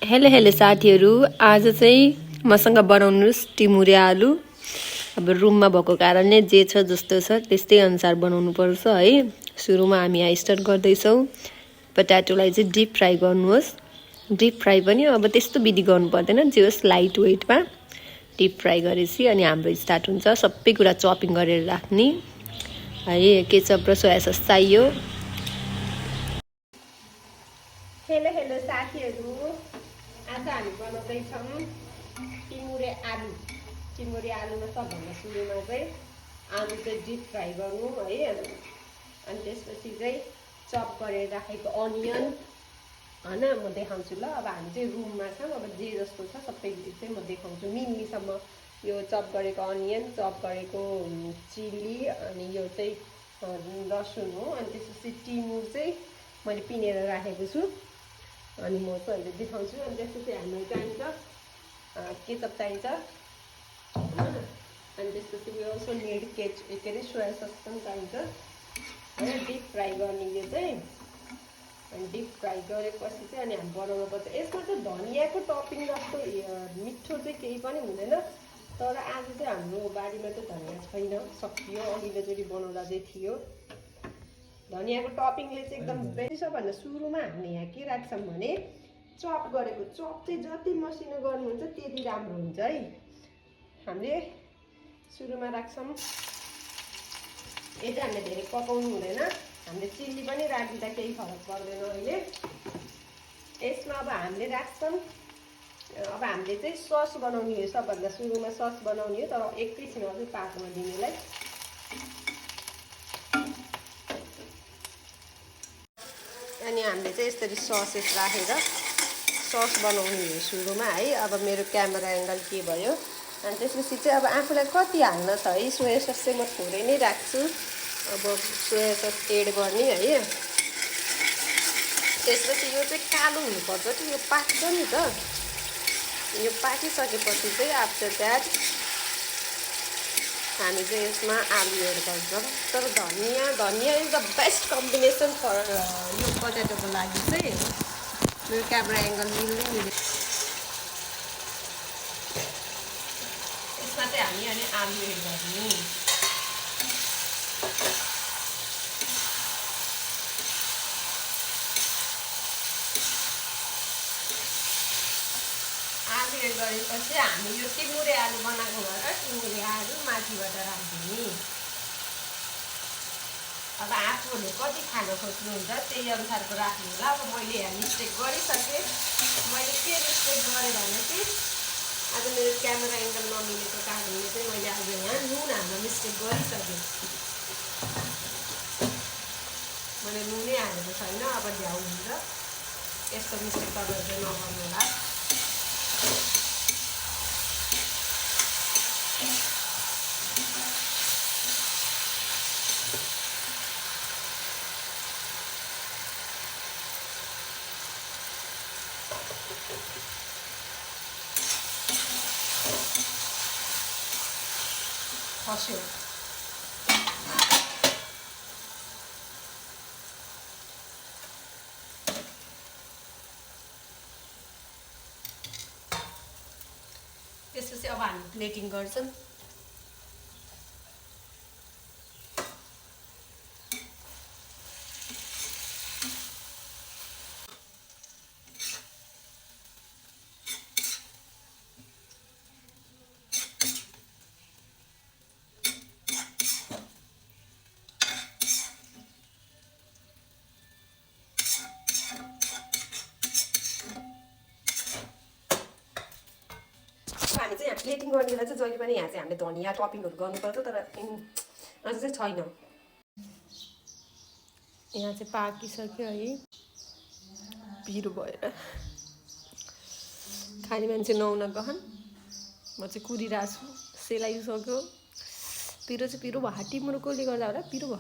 Hello hello साथीहरू, आज चाहिँ मसँग बनाउनुस् टिमुरे आलु। अब रुममा भएको कारणले जे छ जस्तो छ त्यस्तै अनुसार बनाउनु पर्छ है। सुरुमा हामी यहाँ स्टार्ट गर्दैछौँ। पटाटोलाई चाहिँ डिप फ्राई गर्नुहोस्। डिप फ्राई पनि अब त्यस्तो विधि गर्नु पर्दैन, जे होस् लाइट वेटमा डिप फ्राई गरेपछि अनि हाम्रो स्टार्ट हुन्छ। सबै कुरा चपिङ गरेर राख्ने है। केचप र सोया सस चाहियो। हेलो हेलो साथीहरू, आज हामी बनाउँदैछौँ टिमुरे आलु। टिमुरे आलुमा सबभन्दा सुरुमा चाहिँ आलु चाहिँ डिप फ्राई गर्नु है। अनि त्यसपछि चाहिँ चप गरेर राखेको अनियन होइन म देखाउँछु ल। अब हामी चाहिँ रुममा छौँ, अब जे जस्तो छ सबै चाहिँ म देखाउँछु मिनीसम्म। यो चप गरेको अनियन, चप गरेको चिली, अनि यो चाहिँ लसुन हो। अनि त्यसपछि टिमुर चाहिँ मैले पिनेर राखेको छु। अनि म चाहिँ अहिले देखाउँछु। अनि त्यसपछि हामीलाई चाहिन्छ केचप चाहिन्छ होइन। अनि त्यसपछि उयो अल्सो निड के अरे सोया सस पनि चाहिन्छ होइन। डिप फ्राई गर्ने यो चाहिँ। अनि डिप फ्राई गरेपछि चाहिँ अनि हामी बनाउनु पर्छ। यसमा चाहिँ धनियाँको टपिङ जस्तो मिठो चाहिँ केही पनि हुँदैन। तर आज चाहिँ हाम्रो बारीमा चाहिँ धनियाँ छैन, सकियो। अघिल्लोचोटि बनाउँदा चाहिँ थियो। धनियाँको टपिङले चाहिँ एकदम बेस्ट। सबभन्दा सुरुमा हामीले यहाँ के राख्छौँ भने चप गरेको। चप चाहिँ जति मसिनो गर्नुहुन्छ त्यति राम्रो हुन्छ है। हामीले सुरुमा राख्छौँ। यो चाहिँ हामीले धेरै पकाउनु हुँदैन। हामीले चिल्ली पनि राखिदिँदा केही फरक पर्दैन अहिले। यसमा अब हामीले राख्छौँ। अब हामीले चाहिँ सस बनाउने हो। सबभन्दा सुरुमा सस बनाउने हो, तर एकैछिनमा चाहिँ पाकमा दिनेलाई। अनि हामीले चाहिँ यसरी ससेस राखेर सस बनाउने हो सुरुमा है। अब मेरो क्यामेरा एङ्गल के भयो। अनि त्यसपछि चाहिँ अब आफूलाई कति हाल्न छ है। सोया सस चाहिँ म थोरै नै राख्छु। अब सोया सस एड गर्ने है। त्यसपछि यो चाहिँ कालो हुनुपर्छ कि यो पाक्छ नि त। यो पाकिसकेपछि चाहिँ आफ्टर द्याट हामी चाहिँ यसमा आलु एड गर्छौँ। तर dhaniya is the best combination for यो पटेटोको लागि चाहिँ। मेरो क्यामेरा एङ्गल मिल्यो। यसमा चाहिँ हामी अनि आलु एड गर्ने। आलु एड गरेपछि हामी यो टिमुरे आलु बनाएको भएर टिमुरे आलु माथिबाट राखिदिने। अब आफूहरूले कति खान खोज्नुहुन्छ त्यही अनुसारको राख्नु होला। अब मैले यहाँ मिस्टेक गरिसकेँ। मैले के मिस्टेक गरेँ भने चाहिँ आज मेरो क्यामेरा एङ्गल नमिलेको कारणले चाहिँ मैले आज यहाँ नुन हाल्न मिस्टेक गरिसकेँ। मैले नुनै हालेको छैन। अब झ्याउ हुन्छ। यस्तो मिस्टेक तपाईँहरू चाहिँ नगर्नु होला। खस्यो। त्यसपछि अब हामी प्लेटिङ गर्छौँ। हामी चाहिँ यहाँ प्लेटिङ गर्ने बेला चाहिँ जहिले पनि यहाँ चाहिँ हामीले धनियाँ टपिङहरू गर्नुपर्छ। तर आज चाहिँ छैन। यहाँ चाहिँ पाकिसक्यो है। पिरो भएर खाने मान्छे नहुन गहन। म चाहिँ कुरिरहेको छु। सेलाइसक्यो। पिरो चाहिँ पिरो भयो। टिमुरकोले गर्दा होला पिरो भयो।